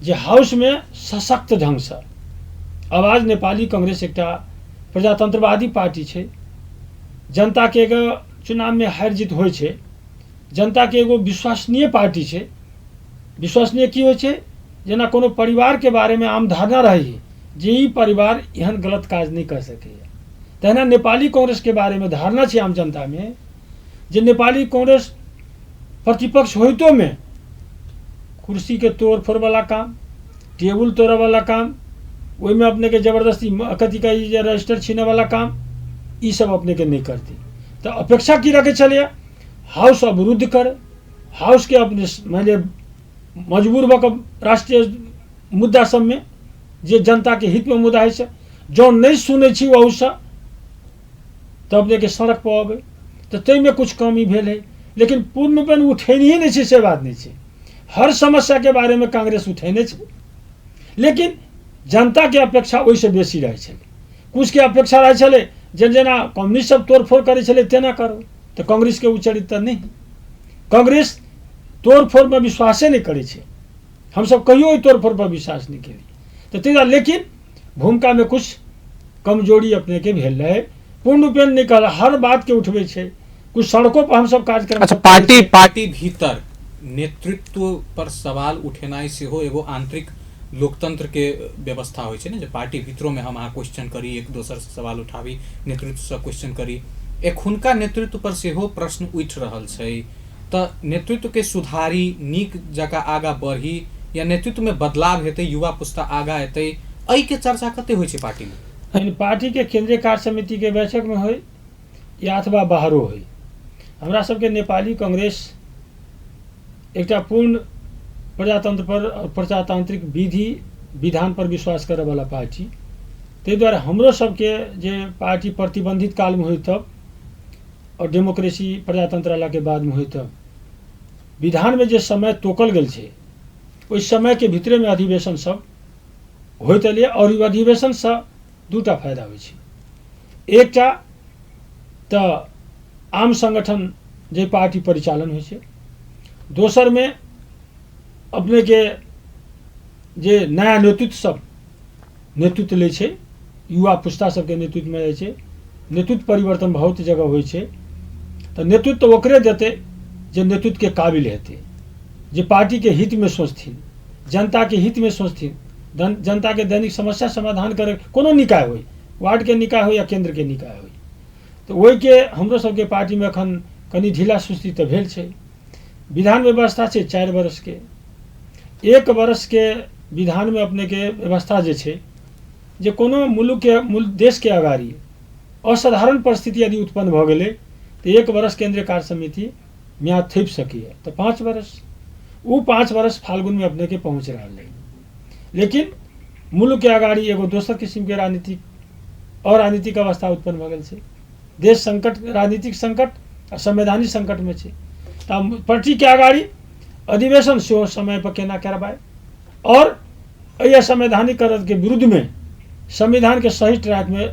जे हाउसमे सशक्त ढङ्गसँ आवाज। नेपाली कांग्रेस एकटा प्रजातंत्रवादी पार्टी छै, जनताके एगो चुनावमे हारि जीत होइ छै, जनताके एगो विश्वसनीय पार्टी छै। विश्वसनीय की होइ छै? जेना कोनो परिवारके बारेमे आम धारणा रहै जे ई परिवार एहन गलत काज नहि कऽ सकैए, तहिना नेपाली कांग्रेसके बारेमे धारणा छै आम जनतामे जे नेपाली कांग्रेस प्रतिपक्ष होइतोमे कुर्सीके तोड़ फोड़वला काम, टेबुल तोड़ऽवला काम, ओहिमे अपनेके जबरदस्ती कथी कहै जे रजिस्टर छीनऽवला काम, ई सब अपनेके नहि करतै। तऽ अपेक्षा की रखै छलैए? हाउस अवरुद्ध करे, हाउसके अपने मानि लिअ मजबूर भऽ कऽ राष्ट्रीय मुद्दा सबमे जे जनताके हितमे मुद्दा होइ छै, जँ नहि सुनै छी ओहूसँ तऽ अपनेके सड़क पर अबै, तऽ ताहिमे किछु कमी भेल है। लेकिन पूर्ण रूपेण उठेनहे नहि छै से बात नहि छै। हर समस्याके बारेमे कांग्रेस उठेने छै, लेकिन जनताके अपेक्षा ओहिसँ बेसी रहै छलै। कुछके अपेक्षा रहै छलै जे जेना कम्युनिस्ट सब तोड़फोड़ करै छलै तेना करू, तऽ कांग्रेसके ओ चरित्र नहि। कांग्रेस तोड़फोड़मे विश्वासे नहि करै छै। हमसब कहियो ओहि तोड़फोड़ पर विश्वास नहि केलियै, तऽ ताहि दुआरे लेकिन भूमिकामे कुछ कमजोरी अपनेके भेल रहै। पूर्ण रूपेण नहि कहल, हर बातके उठबै छै, कुछ सड़कों पर हमसब कार्यक्रम अच्छा, सब करै पार्टी छियै। पार्टी भीतर नेतृत्व पर सवाल उठेनाइ सेहो एगो आंतरिक लोकतंत्र के व्यवस्था होइ छै ने, जे पार्टी भीतरो में हम अहाँ क्वेश्चन करी, एक दोसर से सवाल उठाबी, नेतृत्व से क्वेश्चन करी। एखुनका नेतृत्व पर सेहो प्रश्न उठि रहल छै, तऽ नेतृत्व के सुधारी, नीक जकाँ आगाँ बढ़ी, या नेतृत्व में बदलाव हेतै, युवा पुस्ता आगाँ एतै, एहिके चर्चा कते होइ छै पार्टीमे? एहन पार्टीके केंद्रीय कार्य समितिके बैठकमे होइ या अथवा बाहरो होइ। हमरा सबके नेपाली कांग्रेस एकटा पूर्ण प्रजातंत्र पर, प्रजातांत्रिक विधि विधान पर विश्वास करऽवला पार्टी, ताहि दुआरे हमरो सबके जे पार्टी प्रतिबंधित कालमे होइ तब और डेमोक्रेसी प्रजातंत्र अयलाके बादमे होइ तब विधानमे जे समय तोकल गेल छै ओहि समयके भीतरेमे अधिवेशन सब होइत एलै। और ई अधिवेशनसँ दूटा फायदा होइ छै। एकटा तऽ आम संगठन जे पार्टी परिचालन होइ छै, दोसरमे अपनेके जे नया नेतृत्व सब नेतृत्व लै छै, युवा पुस्ता सबके नेतृत्वमे जाइ छै, नेतृत्व परिवर्तन बहुत जगह होइ छै। तऽ नेतृत्व ओकरे देतै जे नेतृत्वके काबिल हेतै, जे पार्टीके हितमे सोचथिन, जनताके हितमे सोचथिन, जनताके दैनिक समस्या समाधान करे कोनो निकाय होइ, वार्डके निकाय होइ या केन्द्रके निकाय होइ। तऽ ओहिके हमरो सबके पार्टीमे एखन कनि ढीला सुस्ती तऽ भेल छै। विधान व्यवस्था छै 4 वर्षके, 1 वर्षके विधानमे अपनेके व्यवस्था जे छै जे कोनो मुलुकके देशके अगाडि असाधारण परिस्थिति यदि उत्पन्न भऽ गेलै तऽ 1 वर्ष केन्द्रीय कार्य समिति म्याद थपि सकैए, तऽ 5 वर्ष, ओ 5 वर्ष फाल्गुनमे अपनेके पहुँच रहल है। लेकिन मुलुकके अगाडि एगो दोसर किसिमके राजनीतिक अराजनीतिक अवस्था उत्पन्न भऽ गेल छै। देश संकट, राजनीतिक संकट आ संवैधानिक संकटमे छै। तऽ पार्टीके अगाडि अधिवेशन सेहो समय पर केना करबाए और एहि असंवैधानिक के विरुद्धमे संविधानके सही ट्रैकमे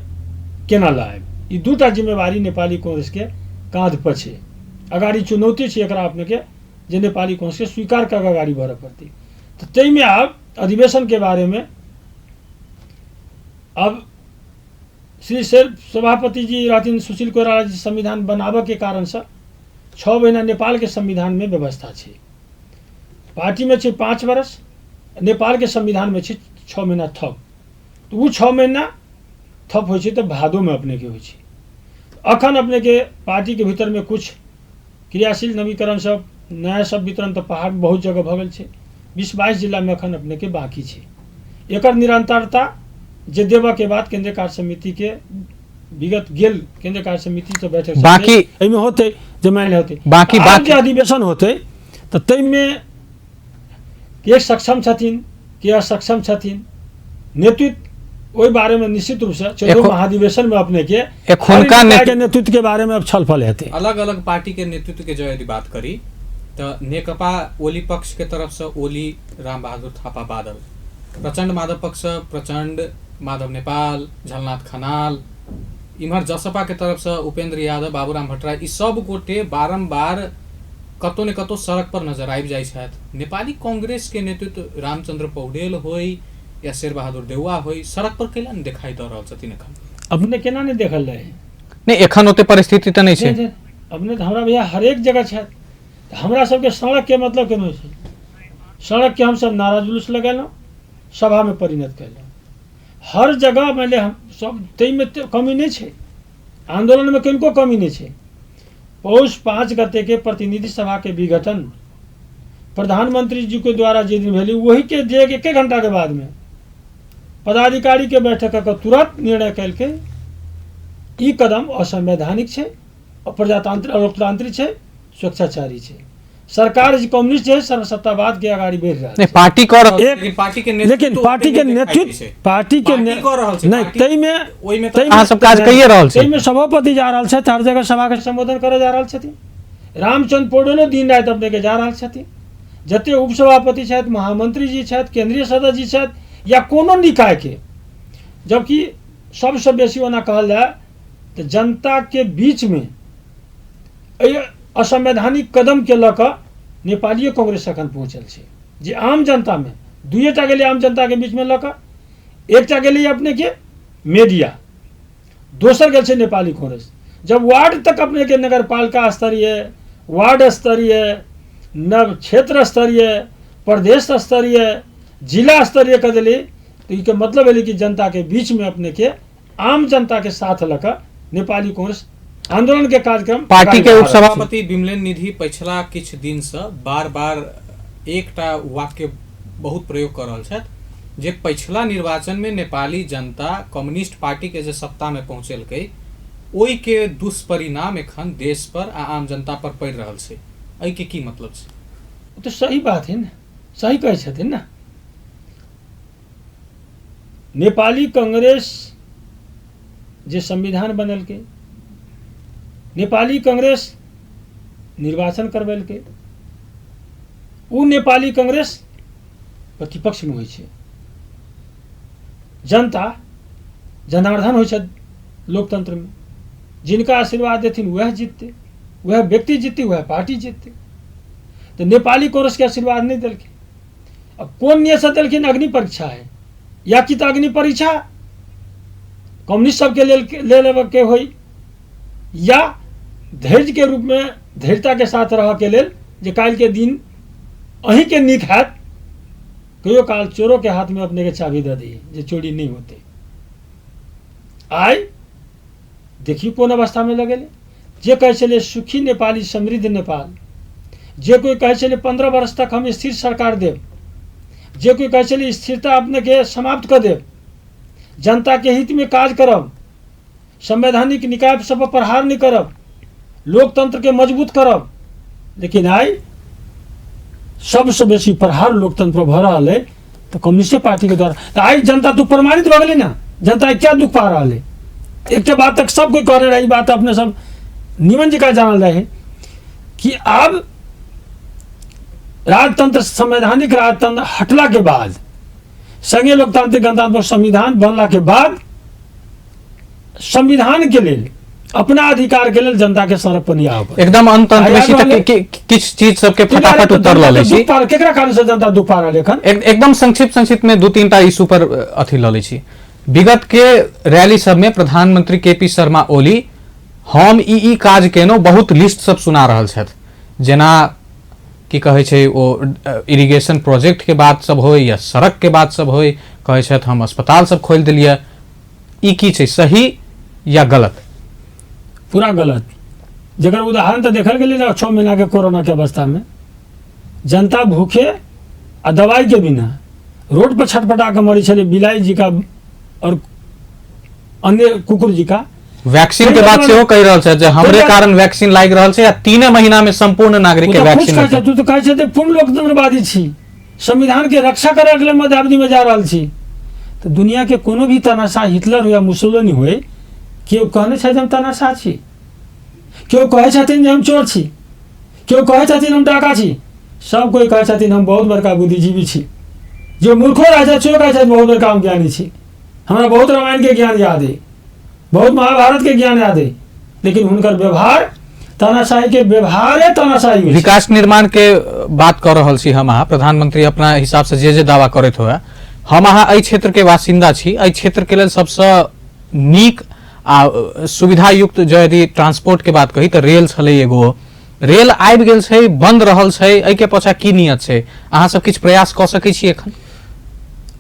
केना लाएब, ई दूटा जिम्मेवारी नेपाली कांग्रेसके काँध पर छै। अगाडि चुनौती छै एकरा अपनेके जे नेपाली कांग्रेसके स्वीकार कऽ के अगाडि बढ़ऽ पड़तै। तऽ ताहिमे आब अधिवेशनके बारेमे अब श्री शेर सभापति जी रहथिन सुशील कोइराला जी, संविधान बनाबऽके कारणसँ 6 महीना नेपालके संविधानमे व्यवस्था छै। पार्टीमे छै 5 वर्ष, नेपालके संविधानमे छै 6 महीना थप। तऽ ओ 6 महीना थप होइ छै तऽ भादोमे अपनेके होइ छै। अखन अपनेके पार्टीके भीतरमे कुछ क्रियाशील नवीकरण सब नया सब वितरण तऽ पहाड़ बहुत जगह भऽ गेल छै, 20-22 जिलामे अखन अपनेके बाकी छै। एकर निरंतरता जे देबऽके बाद केंद्रीय कार्य समितिके विगत गेल केंद्रीय कार्य समिति से बैठक बाकी एहिमे होतै जे मानि होतै बाकी बाकी जे अधिवेशन होतै तऽ ताहिमे के सक्षम छथिन के असक्षम छथिन नेतृत्व ओहि बारेमे निश्चित रूपसँ 14 महाधिवेशनमे अपनेके एखुनका नेतृत्व के बारेमे अब छलफल हेतै। अलग अलग पार्टी के नेतृत्व के जो यदि बात करी तऽ नेकपा ओली पक्ष के तरफ से ओली, राम बहादुर थापा बादल, प्रचण्ड माधव पक्ष से प्रचण्ड, माधव नेपाल, झलनाथ खनाल, इम्हर जसपा के तरफ से उपेंद्र यादव, बाबूराम भट्टराई, ई सब गोटे बारम्बार कतौ ने कतौ सड़क पर नजर आबि जाइ छथि। नेपाली कांग्रेस के नेतृत्व रामचंद्र पौडेल होय या शेरबहादुर देउवा होय, सड़क पर कैला नहि देखाई दऽ रहल छथिन एखन? अपने केना नहि देखल रहे? नहि, एखन ओते परिस्थिति तऽ नहि छै। अपने तऽ हमरा भैया हरेक जगह छथि। हमरा सबके सड़कके मतलब केना होइ छै? सड़कके हमसब नारा जुलूस लगेलहुँ, सभामे परिणत कयलहुँ। हर जगह मानि लिअ हम सब ताहिमे कमी नहि छै, आन्दोलनमे कनिको कमी नहि छै। पौष 5 गते के प्रतिनिधि सभा के विघटन प्रधानमंत्री जी के द्वारा जे दिन भेलै वही के जे 1 घंटा के बाद में पदाधिकारी के बैठक कऽ तुरंत निर्णय कयलकै। ई कदम असंवैधानिक छै, अप्रजातांत्रिक, अलोकतांत्रिक छै, स्वेच्छाचारी छै। सरकार जे कम्युनिस्ट छै सर्वसत्तावाद के अगाडि बढ़ि रहल नहि छै। पार्टी कऽ रहल एक पार्टी के लेकिन पार्टी के नेतृत्व पार्टी के पार्टी कऽ रहल छै, नहि पार्टी- ताहिमे ओहिमे तऽ ताहिमे- अहाँ सब काज कइए रहल छी। ताहिमे सभापति जा रहल छथि, हर जगह सभा के संबोधन करऽ जा रहल छथिन। रामचंद्र पौडेलो दिन राति अपने के जा रहल छथिन। जते उपसभापति छथि, महामंत्री जी छथि, केंद्रीय सदस्य जी छथि या कोनो निकाय के, जबकि सबसँ बेसी ओना कहल जाय तऽ जनता के बीच में एहि असंवैधानिक कदम के लऽ कऽ नेपालीय कांग्रेस अखन पहुँचल छै जे आम जनता में दुइएटा गेलै आम जनता के बीच में लऽ कऽ, एकटा गेलै अपने के मीडिया, दोसर गेल छै नेपाली कांग्रेस। जब वार्ड तक अपने के नगरपालिका स्तरीय, वार्ड स्तरीय, नव क्षेत्र स्तरीय, प्रदेश स्तरीय, जिला स्तरीय कऽ देली तऽ ई के मतलब भेलै कि जनता के बीच में अपने के आम जनता के साथ लऽ कऽ नेपाली कांग्रेस आंदोलन के कार्यक्रम पार्टी के अगाडि बढ़ा रहल छै। सभापति विमलेन निधि पछिला किछु दिनसँ बार बार एकटा वाक्य बहुत प्रयोग कऽ रहल छथि जे पछिला निर्वाचन में नेपाली जनता कम्युनिस्ट पार्टी के जे सत्ता में पहुंचेलकै ओहि के दुष्परिणाम एखन देश पर आ आम जनता पर पड़ि रहल छै, एहिके की मतलब छै? ओ तऽ सही बात है ने, सही कहै छथिन ने। नेपाली कांग्रेस जे संविधान बनेलकै, नेपाली कांग्रेस निर्वाचन करबेलकै, ओ नेपाली कांग्रेस प्रतिपक्षमे होइ छै। जनता जनार्दन होइ छै लोकतंत्रमे, जिनका आशीर्वाद देथिन वएह जीतते, वएह व्यक्ति जीतते, वएह पार्टी जीतते। तऽ नेपाली कांग्रेसके आशीर्वाद नहि देलखिन। अब कोन नियतसँ देलखिन? अग्नि परीक्षा है, या कि तऽ अग्नि परीक्षा कम्युनिस्ट सबके ले लेबके होइ, या धैर्य के रूप में धैर्यता के साथ रह के लेल जे काल्हि के दिन अहीं के नीक हैत। कहियो काल चोरों के हाथ में अपने के चाबी दे दी जे चोरी नहीं होते। आइ देखियौ कोन अवस्था में लगेले। जे कहै छलै सुखी नेपाली समृद्ध नेपाल, जे कोई कहै छलै 15 वर्ष तक हम स्थिर सरकार देब, जे कोई कहै छलै स्थिरता अपने के समाप्त कऽ देब, जनता के हित में काज करब, संवैधानिक निकाय सब पर प्रहार नहीं करब, लोकतंत्र के मजबूत करब, लेकिन आइ सबसँ बेसी प्रहार लोकतंत्र पर भऽ रहल है तऽ कम्युनिस्टे पार्टी के द्वारा। तऽ आइ जनता तो प्रमाणित भऽ गेलै ने, जनता आइ क्या दुख पा रहल है। एकटा बात तक सब कोई कहने रहे, ई बात अपने सब निमन जी का जानल रहे कि आब राजतंत्र, संवैधानिक राजतंत्र हटला के बाद संघीय लोकतांत्रिक गणतंत्र संविधान बनला के बाद संविधान के लेल अपना अधिकार के लेल जनता के सड़क पर नहीं आबऽ पड़त। एकदम अंत अंत में आइ छी आबि तऽ रहल किछु चीज सबके फटाफट उत्तर लऽ लै छी। केकरा कारण से जनता दुख पा रहल एखन? एकदम संक्षिप्त संक्षिप्त में 2-3 टा इशू पर अथी लऽ लै छी। विगत के रैली सब में प्रधानमंत्री के पी शर्मा ओली हम ई ई काज केलहुँ बहुत लिस्ट सब सुना रहल छथि, जेना की कहै छै ओ इरिगेशन प्रोजेक्ट के बात सब होय या सड़क के बात सब होय, कहै छथि हम अस्पताल सब खोलि देलियै। ई की छै, सही या गलत? पूरा गलत। जकर उदाहरण तऽ देखल गेलै ने 6 महीना के कोरोना के अवस्था में जनता भूखे आ दवाई के बिना रोड पर छटपटा के मरै छलै, बिलाई जी का और अन्य कुकुर जी का। वैक्सीन के बात सेहो कहि रहल छथि जे हमरे कारण वैक्सीन लागि रहल छै आ 3 महीना में संपूर्ण नागरिक के वैक्सीन। तू तो कहै छै पूर्ण लोकतंत्रवादी छी, संविधान के रक्षा करे के लेल मध्यावधि में जा रहल छी, तऽ दुनिया के कोनो भी तानाशाह हिटलर हो या मुसोलिनी होय, केओ कहने छै जे हम तानाशाह छी, केओ कहै छथिन जे हम चोर छी, केओ कहै छथिन हम डाका छी, सब कोई कहै छथिन हम बहुत बड़का बुद्धिजीवी छी। जो मूर्खो रहै छथि सेहो कहै छथि बहुत बड़का हम ज्ञानी छी, हमरा बहुत रामायण के ज्ञान याद है, बहुत महाभारत के ज्ञान याद है, लेकिन हुनकर व्यवहार तानाशाही के व्यवहारे तानाशाही होइ छै। विकास निर्माण के बात कर रहल छी हम अहाँ, प्रधानमंत्री अपना हिसाब से जे जे दावा करैत हुए, हम अहाँ एहि क्षेत्र के बासिन्दा छी, एहि क्षेत्र के लेल सबसँ नीक आ सुविधायुक्त जो यदि ट्रांसपोर्ट के बात कही तऽ रेल छलै, एगो रेल आबि गेल छै, बंद रहल छै, एहि के पाछा की नियत छै? अहाँ सब किछु प्रयास कऽ सकै छी एखन?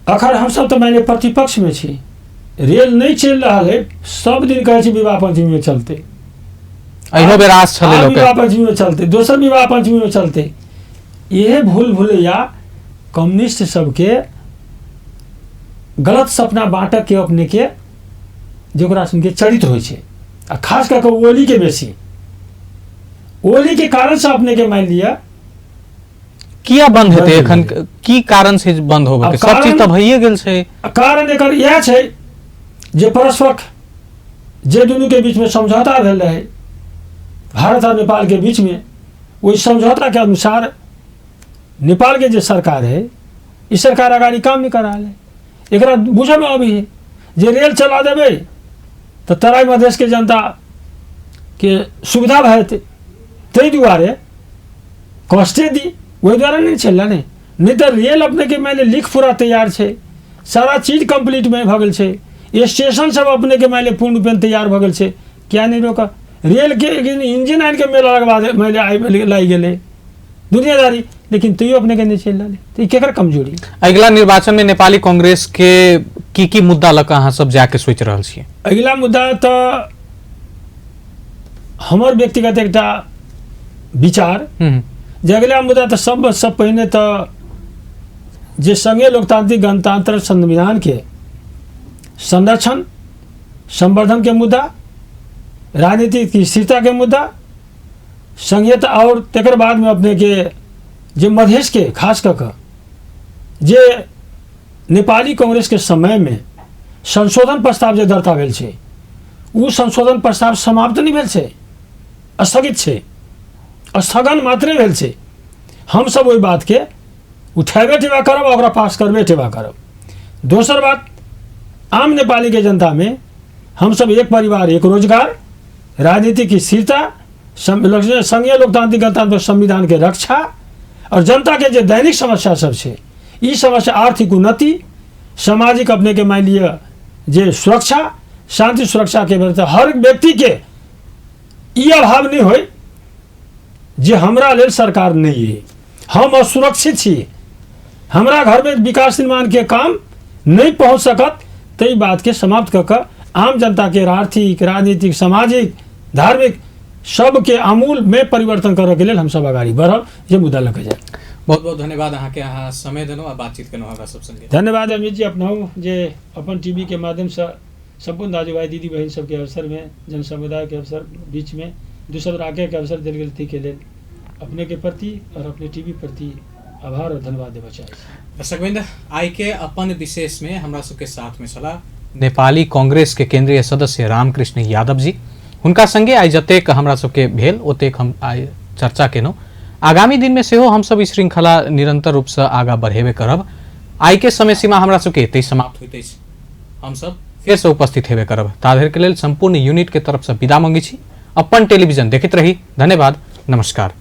अखन हमसब तऽ मानि लिअ प्रतिपक्ष में छी, रेल नहि चलि रहल है, सब दिन कहै छी विवाह पंचमी में चलते, एहो बेर आस छलै आब लोकके। विवाह पंचमी में चलते, दोसर विवाह पंचमी में चलते। इहे भूल भुलैया कम्युनिस्ट सबके गलत सपना बाँटक के अपने के जे ओकरा सुनके चरित्र होइ छै, आ खास कऽ कऽ ओली के बेसी, ओली के कारण से अपने के मानि लिअ किया बंद हेतै बंद एखन? हेतै। की कारण छै बंद होबे के? आब सब चीज कारण तऽ भइए गेल छै। कारण एकर इएह छै जे परस्पर जे दुनू के बीच में समझौता भेल रहै भारत और नेपाल के बीच में, ओहि समझौता के अनुसार नेपाल के जे सरकार है, ई सरकार अगाडि काम नहीं कर रहल है। एकरा बुझे में अबै है जे रेल चला देबै तऽ तराई मधेश के जनता के सुविधा भए जेतै, ताहि दुआरे कष्टे दी, ओहि दुआरे नहि चलल ने। नहि तऽ रेल अपने के मानि लिअ लिख पूरा तैयार छै, सारा चीज कम्प्लीट मे भऽ गेल छै, स्टेशन सब अपने के मानि लिअ पूर्ण रूपेण तैयार भऽ गेल छै, किया नहि रोकऽ? रेल के इंजन आनि के मेला लगवा दे, मानि लिअ आबि लागि गेलै दुनियादारी, लेकिन तैयो अपने के नहि चलि रहलै, तऽ ई केकर कमजोरी? अगिला निर्वाचन में नेपाली कांग्रेस के की की मुद्दा लऽ कऽ अहाँ सब जाके सोचि रहल छियै? अगिला मुद्दा तऽ हमर व्यक्तिगत एकटा विचार जे अगिला मुद्दा तऽ सब सब पहिने तऽ जे संघीय लोकतांत्रिक गणतंत्र संविधान के संरक्षण संवर्धन के मुद्दा, राजनीतिक स्थिरता के मुद्दा, संघीयता और तकर बाद में अपने के जे मधेश के खास कऽ कऽ जे नेपाली कांग्रेस के समय में संशोधन प्रस्ताव जे दर्ता भेल छै, ओ संशोधन प्रस्ताव समाप्त नहि भेल छै, स्थगित छै, स्थगन मात्रे भेल छै। हमसब ओहि बातके उठेबे टेबा करब, ओकरा पास करबे टेबा करब। दोसर बात, आम नेपाली के जनता में हमसब एक परिवार एक रोजगार, राजनीतिक स्थिरता, संघीय लोकतांत्रिक गणतंत्र संविधान के रक्षा और जनता के जे दैनिक समस्या सब छै, ई समस्या आर्थिक उन्नति, सामाजिक अपने के मान लिअ जे सुरक्षा, शांति सुरक्षा के व्यवस्था, हर व्यक्ति के ई अभाव नहीं होय जे हमरा लेल सरकार नहीं है, हम असुरक्षित छी, हमरा घर में विकास निर्माण के काम नहीं पहुंच सकत, ताहि बात के समाप्त कऽ कऽ आम जनता के आर्थिक, राजनीतिक, सामाजिक, धार्मिक सबके आमूल में परिवर्तन करऽ के लेल हमसब अगाडि बढ़ब, जे मुद्दा लऽ कऽ जाय। बहुत बहुत धन्यवाद अहाँके, अहाँ समय देलहुँ आ बातचीत केलहुँ हमरा सब संगे। धन्यवाद अमित जी, अपनाहु जे अपन टीवी के माध्यमसँ सम्पूर्ण दाजुभाइ दीदी बहिन सबके अवसरमे, जन समुदायके अवसर बीचमे दू शब्द राखैके अवसर देल गेल, ताहिके लेल अपनेके प्रति और अपने टीवी प्रति आभार और धन्यवाद देबऽ चाहै छी। दर्शकवृंद, आइ के अपन विशेष में हमरा सबके साथ में छला नेपाली कांग्रेस के केंद्रीय सदस्य रामकृष्ण यादव जी। हुनका संगे आइ जतेक हमरा सबके भेल ओतेक हम आइ चर्चा केलहुँ। आगामी दिन में सेहो हमसब ई श्रृंखला निरंतर रूप से आगाँ बढ़ेबे करब। आइ के समय सीमा हमरा सबके एतहि समाप्त होइत अछि। हमसब फेर से उपस्थित हेबे करब। ताधरि के लेल संपूर्ण यूनिट के तरफ से विदा मंगै छी। अपन टेलीविजन देखैत रही। धन्यवाद, नमस्कार।